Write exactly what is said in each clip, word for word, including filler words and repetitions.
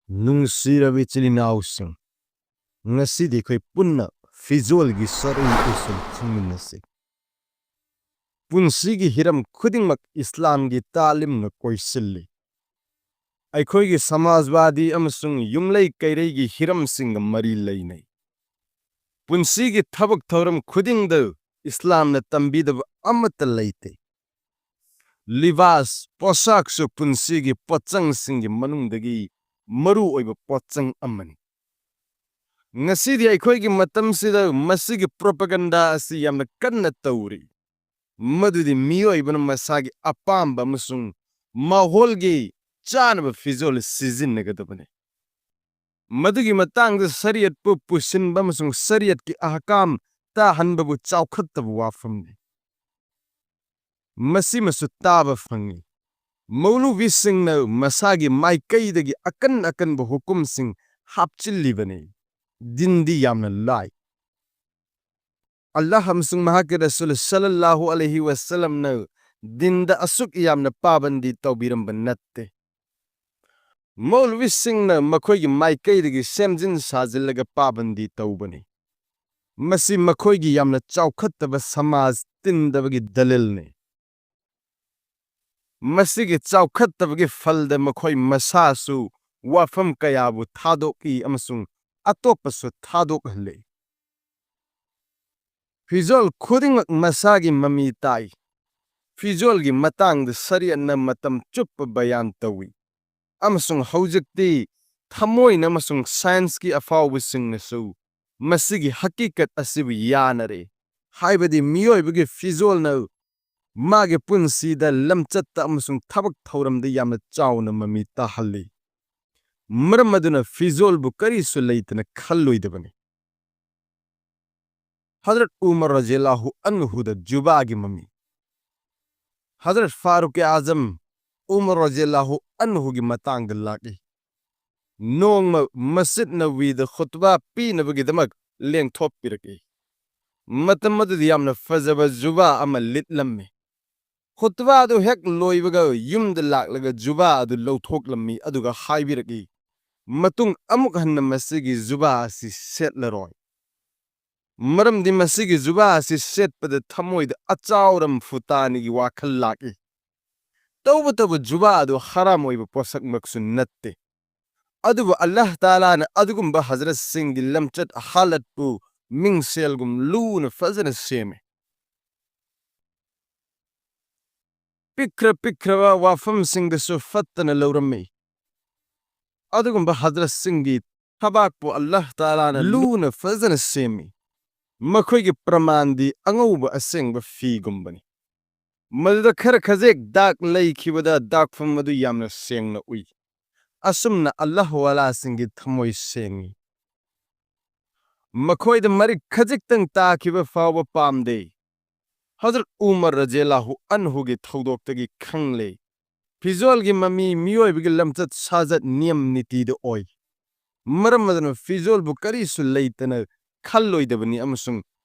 ꯅꯨꯡꯁꯤꯔꯕ ꯏꯆꯤꯜ ꯏꯅꯥꯎꯁꯤꯡ, ꯉꯁꯤꯗꯤ ꯑꯩꯈꯣꯏ ꯄꯨꯟꯅ ꯐꯤꯖꯣꯜꯒꯤ ꯁꯔꯨꯛ ꯑꯁꯤ ꯈꯪꯃꯤꯟꯅꯁꯤ꯫ ꯄꯨꯟꯁꯤꯒꯤ ꯍꯤꯔꯝ ꯈꯨꯗꯤꯡꯃꯛ ꯏꯁꯂꯥꯝꯒꯤ ꯇꯥꯂꯤꯝꯅ ꯀꯣꯏꯁꯤꯜꯂꯤ꯫ ꯑꯩꯈꯣꯏꯒꯤ ꯁꯃꯥꯖꯋꯥꯗꯤ ꯑꯃꯁꯨꯡ ꯌꯨꯝꯂꯩ ꯀꯩꯔꯩꯒꯤ ꯍꯤꯔꯝꯁꯤꯡꯒ ꯃꯔꯤ ꯂꯩꯅꯩ꯫ ꯄꯨꯟꯁꯤꯒꯤ ꯊꯕꯛ ꯊꯧꯔꯝ ꯈꯨꯗꯤꯡꯗ ꯏꯁꯂꯥꯝꯅ ꯇꯝꯕꯤꯗꯕ ꯑꯃꯠꯇ ꯂꯩꯇꯦ꯫ ꯂꯤꯕꯥꯁ, ꯄꯣꯁꯥꯛꯁꯨ ꯄꯨꯟꯁꯤꯒꯤ ꯄꯣꯠꯆꯪꯁꯤꯡꯒꯤ ꯃꯅꯨꯡꯗꯒꯤ ꯃꯔꯨ ꯑꯣꯏꯕ ꯄꯣꯠꯆꯪ ꯑꯃꯅꯤ꯫ ꯉꯁꯤꯗꯤ ꯑꯩꯈꯣꯏꯒꯤ ꯃꯇꯝꯁꯤꯗ ꯃꯁꯤꯒꯤ propaganda ꯑꯁꯤ ꯌꯥꯝꯅ ꯀꯟꯅ ꯇꯧꯔꯤ, ꯃꯗꯨꯗꯤ ꯃꯤꯑꯣꯏꯕꯅ ꯃꯁꯥꯒꯤ ꯑꯄꯥꯝꯕ ꯑꯃꯁꯨꯡ ꯃꯥꯍꯣꯜꯒꯤ ꯆꯥꯅꯕ ꯐꯤꯖꯣꯜ ꯁꯤꯖꯤꯟꯅꯒꯗꯕꯅꯤ꯫ ꯃꯗꯨꯒꯤ ꯃꯇꯥꯡꯗ ꯁꯔꯤꯌꯠꯄꯨ ꯄꯨꯁꯤꯟꯕ ꯑꯃꯁꯨꯡ ꯁꯔꯤꯌꯠꯀꯤ ꯑꯍꯀꯥꯝ ꯇꯥꯍꯟꯕꯕꯨ ꯆꯥꯎꯈꯠꯇꯕ ꯋꯥꯐꯝꯅꯤ꯫ ꯃꯁꯤꯃꯁꯨ ꯇꯥꯕ ꯐꯪꯏ꯫ ꯃꯧꯂꯨꯕꯤꯁꯤꯡꯅ ꯃꯁꯥꯒꯤ ꯃꯥꯏꯀꯩꯗꯒꯤ ꯑꯀꯟ ꯑꯀꯟꯕ ꯍꯨꯀꯨꯝꯁꯤꯡ ꯍꯥꯞꯆꯤꯜꯂꯤꯕꯅꯤ꯫ ꯗꯤꯟꯗꯤ ꯌꯥꯝꯅ ꯂꯥꯏ꯫ ꯑꯜꯂꯥꯍ ꯑꯃꯁꯨꯡ ꯃꯍꯥꯛꯀꯤ ꯔꯁꯨꯜ ꯁꯜꯂꯜꯂꯥꯍꯨ ꯑꯂꯩꯍꯤ ꯋꯁꯜꯂꯝꯅ ꯗꯤꯟꯗ ꯑꯁꯨꯛ ꯌꯥꯝꯅ ꯄꯥꯕꯟꯗꯤ ꯇꯧꯕꯤꯔꯝꯕ ꯅꯠꯇꯦ꯫ ꯃꯧꯂꯨꯕꯤꯁꯤꯡꯅ ꯃꯈꯣꯏꯒꯤ ꯃꯥꯏꯀꯩꯗꯒꯤ ꯁꯦꯝꯖꯤꯟ ꯁꯥꯖꯤꯜꯂꯒ ꯄꯥꯕꯟꯗꯤ ꯇꯧꯕꯅꯤ꯫ ꯃꯁꯤ ꯃꯈꯣꯏꯒꯤ ꯌꯥꯝꯅ ꯆꯥꯎꯈꯠꯇꯕ ꯁꯃꯥꯖ ꯇꯤꯟꯗꯕꯒꯤ ꯗꯂꯤꯜꯅꯤ꯫ ꯃꯁꯤꯒꯤ ꯆꯥꯎꯈꯠꯇꯕꯒꯤ ꯐꯜꯗ ꯃꯈꯣꯏ ꯃꯁꯥꯁꯨ ꯋꯥꯐꯝ ꯀꯌꯥꯕꯨ ꯊꯥꯗꯣꯛꯏ ꯑꯃꯁꯨꯡ ꯑꯇꯣꯞꯄꯁꯨ ꯊꯥꯗꯣꯛꯍꯜꯂꯤ꯫ ꯐꯤꯖꯣꯜ ꯈꯨꯗꯤꯡꯃꯛ ꯃꯁꯥꯒꯤ ꯃꯃꯤ ꯇꯥꯏ꯫ ꯐꯤꯖꯣꯜꯒꯤ ꯃꯇꯥꯡꯗ ꯁꯔꯤꯌꯠꯅ ꯃꯇꯝ ꯆꯨꯞꯄ ꯕꯌꯥꯟ ꯇꯧꯏ, ꯑꯃꯁꯨꯡ ꯍꯧꯖꯤꯛꯇꯤ ꯊꯃꯣꯏꯅ ꯑꯃꯁꯨꯡ ꯁꯥꯏꯟꯁꯀꯤ ꯑꯐꯥꯎꯕꯁꯤꯡꯅꯁꯨ ꯃꯁꯤꯒꯤ ꯍꯀꯤꯀꯠ ꯑꯁꯤꯕꯨ ꯌꯥꯅꯔꯦ, ꯍꯥꯏꯕꯗꯤ ꯃꯤꯑꯣꯏꯕꯒꯤ ꯐꯤꯖꯣꯜꯅ ꯃꯥꯒꯤ ꯄꯨꯟꯁꯤꯗ, ꯂꯝꯆꯠꯇ ꯑꯃꯁꯨꯡ ꯊꯕꯛ ꯊꯧꯔꯝꯗ ꯌꯥꯝꯅ ꯆꯥꯎꯅ ꯃꯃꯤ ꯇꯥꯍꯜꯂꯤ꯫ ꯃꯔꯝ ꯑꯗꯨꯅ ꯐꯤꯖꯣꯜꯕꯨ ꯀꯔꯤꯁꯨ ꯂꯩꯇꯅ ꯈꯜꯂꯣꯏꯗꯕꯅꯤ꯫ ꯍꯖꯔꯠ ꯎꯃꯔ ꯔꯖꯤꯌꯜꯂꯥꯍꯨ ꯑꯟꯍꯨꯗ ꯖꯨꯕꯥꯒꯤ ꯃꯃꯤ꯫ ꯍꯖꯔꯠ ꯐꯥꯔꯨꯛ ꯑꯥꯖꯝ ꯎꯃꯔ ꯔꯖꯤꯌꯜꯂꯥꯍꯨ ꯑꯟꯍꯨꯒꯤ ꯃꯇꯥꯡꯗ ꯂꯥꯛꯏ꯫ ꯅꯣꯡꯃ ꯃꯁꯖꯤꯗ ꯅꯕꯋꯤꯗ ꯈꯨꯠꯕꯥ ꯄꯤꯅꯕꯒꯤꯗꯃꯛ ꯂꯦꯡꯊꯣꯛꯄꯤꯔꯛꯏ꯫ ꯃꯇꯝ ꯑꯗꯨꯗ ꯌꯥꯝꯅ ꯐꯖꯕ ꯖꯨꯕꯥ ꯑꯃ ꯂꯤꯠꯂꯝꯃꯤ꯫ ꯈꯨꯠꯕꯥ ꯑꯗꯨ ꯍꯦꯛ ꯂꯣꯏꯕꯒ ꯌꯨꯝꯗ ꯂꯥꯛꯂꯒ ꯖꯨꯕꯥ ꯑꯗꯨ ꯂꯧꯊꯣꯛꯂꯝꯃꯤ, ꯑꯗꯨꯒ ꯍꯥꯏꯕꯤꯔꯛꯏ, ꯃꯇꯨꯡ ꯑꯃꯨꯛ ꯍꯟꯅ ꯃꯁꯤꯒꯤ ꯖꯨꯕꯥ ꯑꯁꯤ ꯁꯦꯠꯂꯔꯣꯏ꯫ ꯃꯔꯝꯗꯤ ꯃꯁꯤꯒꯤ ꯖꯨꯕꯥ ꯑꯁꯤ ꯁꯦꯠꯄꯗ ꯊꯃꯣꯏꯗ ꯑꯆꯥꯎꯔꯝ ꯐꯨꯇꯥꯅꯤꯒꯤ ꯋꯥꯈꯜ ꯂꯥꯛꯏ꯫ ꯇꯧꯕꯇꯕꯨ ꯖꯨꯕꯥ ꯑꯗꯨ ꯍꯔꯥꯝ ꯑꯣꯏꯕ ꯄꯣꯠꯁꯛꯃꯛꯁꯨ ꯅꯠꯇꯦ꯫ ꯑꯗꯨꯕꯨ ꯑꯜꯂꯥꯍ ꯇꯥꯂꯥꯅ ꯑꯗꯨꯒꯨꯝꯕ ꯍꯖꯔꯠꯁꯤꯡꯒꯤ ꯂꯝꯆꯠ ꯍꯥꯂꯠꯄꯨ ꯃꯤꯡꯁꯦꯜꯒꯨꯝ ꯂꯨꯅ ꯐꯖꯅ ꯁꯦꯝꯃꯤ꯫ ꯄꯤꯛꯈ꯭ꯔ ꯄꯤꯛꯈ꯭ꯔꯕ ꯋꯥꯐꯝꯁꯤꯡꯗꯁꯨ ꯐꯠꯇꯅ ꯂꯧꯔꯝꯃꯤ꯫ ꯑꯗꯨꯒꯨꯝꯕ ꯍꯖꯔꯠꯁꯤꯡꯒꯤ ꯊꯕꯥꯛꯄꯨ ꯑꯜꯂꯥꯍ ꯇꯥꯂꯥꯅ ꯂꯨꯅ ꯐꯖꯅ ꯁꯦꯝꯃꯤ꯫ ꯃꯈꯣꯏꯒꯤ ꯄ꯭ꯔꯃꯥꯟꯗꯤ ꯑꯉꯧꯕ ꯑꯁꯦꯡꯕ ꯐꯤꯒꯨꯝꯕꯅꯤ꯫ ꯃꯗꯨꯗ ꯈꯔ ꯈꯖꯤꯛ ꯗꯥꯛ ꯂꯩꯈꯤꯕꯗ ꯗꯥꯛꯐꯝ ꯑꯗꯨ ꯌꯥꯝꯅ ꯁꯦꯡꯅ ꯎꯏ꯫ ꯑꯁꯨꯝꯅ ꯑꯜꯂꯥꯍ ꯋꯥꯂꯥꯁꯤꯡꯒꯤ ꯊꯃꯣꯏ ꯁꯦꯡꯏ꯫ ꯃꯈꯣꯏꯗ ꯃꯔꯤꯛ ꯈꯖꯤꯛꯇꯪ ꯇꯥꯈꯤꯕ ꯐꯥꯎꯕ ꯄꯥꯝꯗꯦ꯫ ꯍꯖꯔꯠ ꯎꯃꯔ ꯔꯖꯤꯌꯜꯂꯥꯍꯨ ꯑꯟꯍꯨꯒꯤ ꯊꯧꯗꯣꯛꯇꯒꯤ ꯈꯪꯂꯦ꯫ ꯐꯤꯖꯣꯜꯒꯤ ꯃꯃꯤ ꯃꯤꯑꯣꯏꯕꯒꯤ ꯂꯝꯆꯠ ꯁꯥꯖꯠ ꯅꯤꯌꯝ ꯅꯤꯇꯤꯗ ꯑꯣꯏ꯫ ꯃꯔꯝ ꯑꯗꯨꯅ ꯐꯤꯖꯣꯜꯕꯨ ꯀꯔꯤꯁꯨ ꯂꯩꯇꯅ ꯈꯜꯂꯣꯏꯗꯕꯅꯤ ꯑꯃꯁꯨꯡ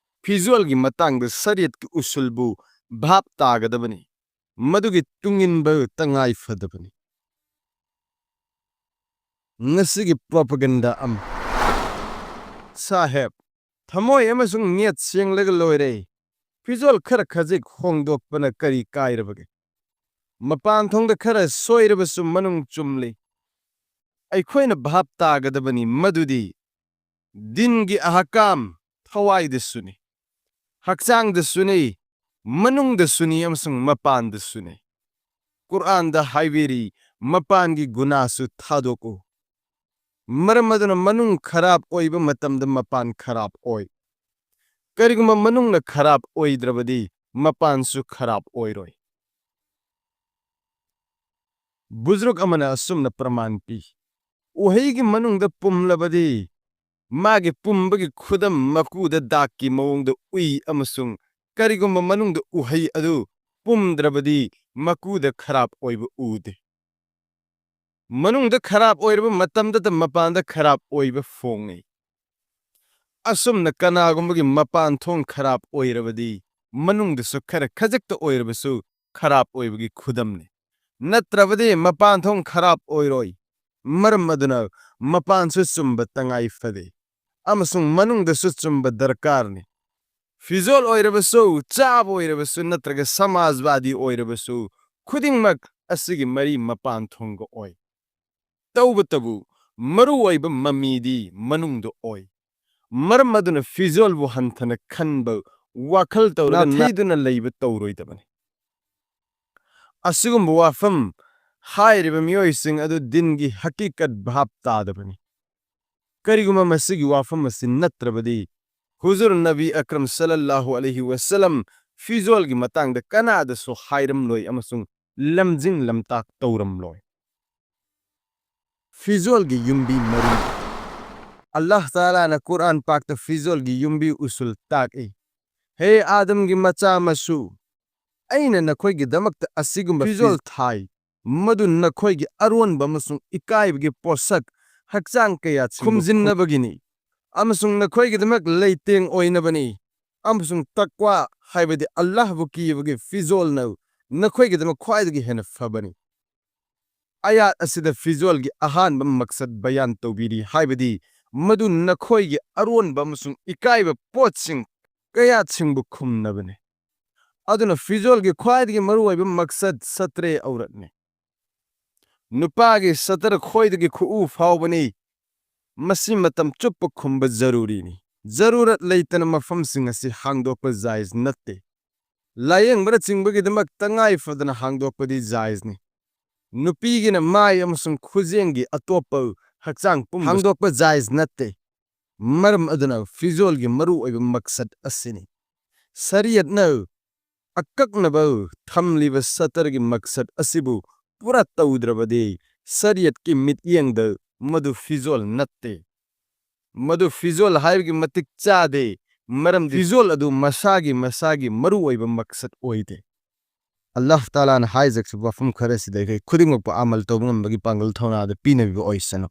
ꯐꯤꯖꯣꯜꯒꯤ ꯃꯇꯥꯡꯗ ꯁꯔꯤꯌꯠꯀꯤ ꯎꯁꯨꯜꯕꯨ ꯚꯥꯞ ꯇꯥꯒꯗꯕꯅꯤ꯫ ꯃꯗꯨꯒꯤ ꯇꯨꯡꯏꯟꯕ ꯇꯉꯥꯏ ꯐꯗꯕꯅꯤ꯫ ꯉꯁꯤꯒꯤ propaganda ꯑꯃ꯫ ꯁꯥꯍꯦꯕ, ꯊꯃꯣꯏ ꯑꯃꯁꯨꯡ ꯅꯤꯌꯠ ꯁꯦꯡꯂꯒ ꯂꯣꯏꯔꯦ꯫ ꯐꯤꯖꯣꯜ ꯈꯔ ꯈꯖꯤꯛ ꯍꯣꯡꯗꯣꯛꯄꯅ ꯀꯔꯤ ꯀꯥꯏꯔꯕꯒꯦ? ꯃꯄꯥꯟ ꯊꯣꯡꯗ ꯈꯔ ꯁꯣꯏꯔꯕꯁꯨ ꯃꯅꯨꯡ ꯆꯨꯝꯂꯤ꯫ ꯑꯩꯈꯣꯏꯅ ꯚꯥꯞ ꯇꯥꯒꯗꯕꯅꯤ ꯃꯗꯨꯗꯤ ꯗꯤꯟꯒꯤ ꯑꯍꯀꯥꯝ ꯊꯋꯥꯏꯗꯁꯨꯅꯤ, ꯍꯛꯆꯥꯡꯗꯁꯨꯅꯤ, ꯃꯅꯨꯡꯗꯁꯨꯅꯤ ꯑꯃꯁꯨꯡ ꯃꯄꯥꯟꯗꯁꯨꯅꯤ꯫ ꯀꯨꯔꯑꯥꯟꯗ ꯍꯥꯏꯕꯤꯔꯤ, "ꯃꯄꯥꯟꯒꯤ ꯒꯨꯅꯥꯁꯨ ꯊꯥꯗꯣꯛꯎ"꯫ ꯃꯔꯝ ꯑꯗꯨꯅ ꯃꯅꯨꯡ ꯈꯔꯥꯞ ꯑꯣꯏꯕ ꯃꯇꯝꯗ ꯃꯄꯥꯟ ꯈꯔꯥꯞ ꯑꯣꯏ꯫ ꯀꯔꯤꯒꯨꯝꯕ ꯃꯅꯨꯡꯅ ꯈꯔꯥꯞ ꯑꯣꯏꯗ꯭ꯔꯕꯗꯤ ꯃꯄꯥꯟꯁꯨ ꯈꯔꯥꯞ ꯑꯣꯏꯔꯣꯏ꯫ ꯕꯨꯖꯨꯔꯒ ꯑꯃꯅ ꯑꯁꯨꯝꯅ ꯄ꯭ꯔꯃꯥꯟ ꯄꯤ, "ꯎꯍꯩꯒꯤ ꯃꯅꯨꯡꯗ ꯄꯨꯝꯂꯕꯗꯤ ꯃꯥꯒꯤ ꯄꯨꯝꯕꯒꯤ ꯈꯨꯗꯝ ꯃꯀꯨꯗ ꯗꯥꯛꯀꯤ ꯃꯑꯣꯡꯗ ꯎꯏ ꯑꯃꯁꯨꯡ ꯀꯔꯤꯒꯨꯝꯕ ꯃꯅꯨꯡꯗ ꯎꯍꯩ ꯑꯗꯨ ꯄꯨꯝꯗ꯭ꯔꯕꯗꯤ ꯃꯀꯨꯗ ꯈꯔꯥꯞ ꯑꯣꯏꯕ ꯎꯗꯦ"꯫ ꯃꯅꯨꯡꯗ ꯈꯔꯥꯞ ꯑꯣꯏꯔꯕ ꯃꯇꯝꯗꯇ ꯃꯄꯥꯟꯗ ꯈꯔꯥꯞ ꯑꯣꯏꯕ ꯐꯣꯡꯉꯤ꯫ ꯑꯁꯨꯝꯅ ꯀꯅꯥꯒꯨꯝꯕꯒꯤ ꯃꯄꯥꯟ ꯊꯣꯡ ꯈꯔꯥꯞ ꯑꯣꯏꯔꯕꯗꯤ ꯃꯅꯨꯡꯗꯁꯨ ꯈꯔ ꯈꯖꯤꯛꯇ ꯑꯣꯏꯔꯕꯁꯨ ꯈꯔꯥꯞ ꯑꯣꯏꯕꯒꯤ ꯈꯨꯗꯝꯅꯤ꯫ ꯅꯠꯇ꯭ꯔꯕꯗꯤ ꯃꯄꯥꯟ ꯊꯣꯡ ꯈꯔꯥꯞ ꯑꯣꯏꯔꯣꯏ꯫ ꯃꯔꯝ ꯑꯗꯨꯅ ꯃꯄꯥꯟꯁꯨ ꯆꯨꯝꯕ ꯇꯉꯥꯏ ꯐꯗꯦ ꯑꯃꯁꯨꯡ ꯃꯅꯨꯡꯗꯁꯨ ꯆꯨꯝꯕ ꯗꯔꯀꯥꯔꯅꯤ꯫ ꯐꯤꯖꯣꯜ ꯑꯣꯏꯔꯕꯁꯨ, ꯆꯥꯕ ꯑꯣꯏꯔꯕꯁꯨ, ꯅꯠꯇ꯭ꯔꯒ ꯁꯃꯥꯖꯋꯥꯗꯤ ꯑꯣꯏꯔꯕꯁꯨ, ꯈꯨꯗꯤꯡꯃꯛ ꯑꯁꯤꯒꯤ ꯃꯔꯤ ꯃꯄꯥꯟ ꯊꯣꯡꯒ ꯑꯣꯏ꯫ ꯇꯧꯕꯇꯕꯨ ꯃꯔꯨ ꯑꯣꯏꯕ ꯃꯃꯤꯗꯤ ꯃꯅꯨꯡꯗ ꯑꯣꯏ꯫ ꯃꯔꯝ ꯑꯗꯨꯅ ꯐꯤꯖꯣꯜꯕꯨ ꯍꯟꯊꯅ ꯈꯟꯕ, ꯋꯥꯈꯜ ꯇꯧꯔꯒ ꯅꯥꯊꯩꯗꯨꯅ ꯂꯩꯕ ꯇꯧꯔꯣꯏꯗꯕꯅꯤ꯫ ꯑꯁꯤꯒꯨꯝꯕ ꯋꯥꯐꯝ ꯍꯥꯏꯔꯤꯕ ꯃꯤꯑꯣꯏꯁꯤꯡ ꯑꯗꯨ ꯗꯤꯟꯒꯤ ꯍꯀꯤꯀꯠ ꯚꯥꯞ ꯇꯥꯗꯕꯅꯤ꯫ ꯀꯔꯤꯒꯨꯝꯕ ꯃꯁꯤꯒꯤ ꯋꯥꯐꯝ ꯑꯁꯤ ꯅꯠꯇ꯭ꯔꯕꯗꯤ, ꯍꯨꯖꯨꯔ ꯅꯕꯤ ꯑꯀꯔꯝ ꯁꯜꯂꯜꯂꯥꯍꯨ ꯑꯂꯩꯍꯤ ꯋꯁꯜꯂꯝ ꯐꯤꯖꯣꯜꯒꯤ ꯃꯇꯥꯡꯗ ꯀꯅꯥꯗꯁꯨ ꯍꯥꯏꯔꯝꯂꯣꯏ ꯑꯃꯁꯨꯡ ꯂꯝꯖꯤꯡ ꯂꯝꯇꯥꯛ ꯇꯧꯔꯝꯂꯣꯏ꯫ ꯐꯤꯖꯣꯜꯒꯤ ꯌꯨꯝꯕꯤ ꯃꯔꯤ꯫ ꯑꯜꯂꯥꯍ ꯇꯥꯂꯥꯅ ꯀꯨꯔꯑꯥꯟ ꯄꯥꯛꯇ ꯐꯤꯖꯣꯜꯒꯤ ꯌꯨꯝꯕꯤ ꯎꯁꯨꯜ ꯇꯥꯛꯏ꯫ ꯍꯦ ꯑꯥꯗꯝꯒꯤ ꯃꯆꯥ ꯃꯁꯨ, ꯑꯩꯅ ꯅꯈꯣꯏꯒꯤꯗꯃꯛꯇ ꯑꯁꯤꯒꯨꯝꯕ ꯐꯤꯖꯣꯜ ꯊꯥꯏ, ꯃꯗꯨ ꯅꯈꯣꯏꯒꯤ ꯑꯔꯣꯟꯕ ꯑꯃꯁꯨꯡ ꯏꯀꯥꯏꯕꯒꯤ ꯄꯣꯠꯁꯛ ꯍꯛꯆꯥꯡ ꯀꯌꯥ ꯈꯨꯝꯖꯤꯟꯅꯕꯒꯤꯅꯤ, ꯑꯃꯁꯨꯡ ꯅꯈꯣꯏꯒꯤꯗꯃꯛ ꯂꯩꯇꯦꯡ ꯑꯣꯏꯅꯕꯅꯤ, ꯑꯃꯁꯨꯡ ꯇꯛꯋꯥ, ꯍꯥꯏꯕꯗꯤ ꯑꯜꯂꯥꯍꯕꯨ ꯀꯤꯕꯒꯤ ꯐꯤꯖꯣꯜꯅ ꯅꯈꯣꯏꯒꯤꯗꯃꯛ ꯈ꯭ꯋꯥꯏꯗꯒꯤ ꯍꯦꯟꯅ ꯐꯕꯅꯤ꯫ ꯑꯌꯥꯠ ꯑꯁꯤꯗ ꯐꯤꯖꯣꯜꯒꯤ ꯑꯍꯥꯟꯕ ꯃꯛꯁꯗ ꯕꯌꯥꯟ ꯇꯧꯕꯤꯔꯤ, ꯍꯥꯏꯕꯗꯤ ꯃꯗꯨ ꯅꯈꯣꯏꯒꯤ ꯑꯔꯣꯟꯕ ꯑꯃꯁꯨꯡ ꯏꯀꯥꯏꯕ ꯄꯣꯠꯁꯤꯡ ꯀꯌꯥꯠꯁꯤꯡꯕꯨ ꯈꯨꯝꯅꯕꯅꯤ꯫ ꯑꯗꯨꯅ ꯐꯤꯖꯣꯜꯒꯤ ꯈ꯭ꯋꯥꯏꯗꯒꯤ ꯃꯔꯨꯑꯣꯏꯕ ꯃꯛꯁꯗ ꯁꯇ꯭ꯔꯦ ꯑꯧꯔꯠꯅꯤ꯫ ꯅꯨꯄꯥꯒꯤ ꯁꯇꯔ ꯈꯣꯏꯗꯒꯤ ꯈꯨꯎ ꯐꯥꯎꯕꯅꯤ꯫ ꯃꯁꯤ ꯃꯇꯝ ꯆꯨꯞꯄ ꯈꯨꯝꯕ ꯖꯔꯨꯔꯤꯅꯤ꯫ ꯖꯔꯨꯔꯠ ꯂꯩꯇꯅ ꯃꯐꯝꯁꯤꯡ ꯑꯁꯤ ꯍꯥꯡꯗꯣꯛꯄ ꯖꯥꯏꯖ ꯅꯠꯇꯦ꯫ ꯂꯥꯌꯦꯡꯕꯅꯆꯤꯡꯕꯒꯤꯗꯃꯛ ꯇꯉꯥꯏ ꯐꯗꯅ ꯍꯥꯡꯗꯣꯛꯄꯗꯤ ꯖꯥꯏꯖꯅꯤ꯫ ꯅꯨꯄꯤꯒꯤꯅ ꯃꯥꯏ ꯑꯃꯁꯨꯡ ꯈꯨꯖꯦꯡꯒꯤ ꯑꯇꯣꯞꯄ ꯍꯛꯆꯥꯡ ꯄꯨꯝꯕ ꯍꯥꯡꯗꯣꯛꯄ ꯖꯥꯏꯖ ꯅꯠꯇꯦ꯫ ꯃꯔꯝ ꯑꯗꯨꯅ ꯐꯤꯖꯣꯜꯒꯤ ꯃꯔꯨꯑꯣꯏꯕ ꯃꯛꯁꯗ ꯑꯁꯤꯅꯤ꯫ ꯁꯔꯤꯌꯠꯅ ꯑꯀꯛꯅꯕ ꯊꯝꯂꯤꯕ ꯁꯇꯔꯒꯤ ꯃꯛꯁꯗ ꯑꯁꯤꯕꯨ ꯄꯨꯔꯥ ꯇꯧꯗ꯭ꯔꯕꯗꯤ ꯁꯔꯤꯌꯠꯀꯤ ꯃꯤꯠꯌꯦꯡꯗ ꯃꯗꯨ ꯐꯤꯖꯣꯜ ꯅꯠꯇꯦ꯫ ꯃꯗꯨ ꯐꯤꯖꯣꯜ ꯍꯥꯏꯕꯒꯤ ꯃꯇꯤꯛ ꯆꯥꯗꯦ, ꯃꯔꯝꯗꯤ ꯐꯤꯖꯣꯜ ꯑꯗꯨ ꯃꯁꯥꯒꯤ ꯃꯁꯥꯒꯤ ꯃꯔꯨꯑꯣꯏꯕ ꯃꯛꯁꯗ ꯑꯣꯏꯗꯦ꯫ ꯑꯜꯂꯥꯍ ꯇꯥꯂꯥꯅ ꯍꯥꯏꯖꯈꯤꯕ ꯋꯥꯐꯝ ꯈꯔꯁꯤꯗ ꯑꯩꯈꯣꯏ ꯈꯨꯗꯤꯡꯃꯛꯄꯨ ꯑꯃꯜ ꯇꯧꯕ ꯉꯝꯕꯒꯤ ꯄꯥꯡꯒꯜ ꯊꯧꯅꯥꯗ ꯄꯤꯅꯕꯤꯕ ꯑꯣꯏꯁꯅꯨ꯫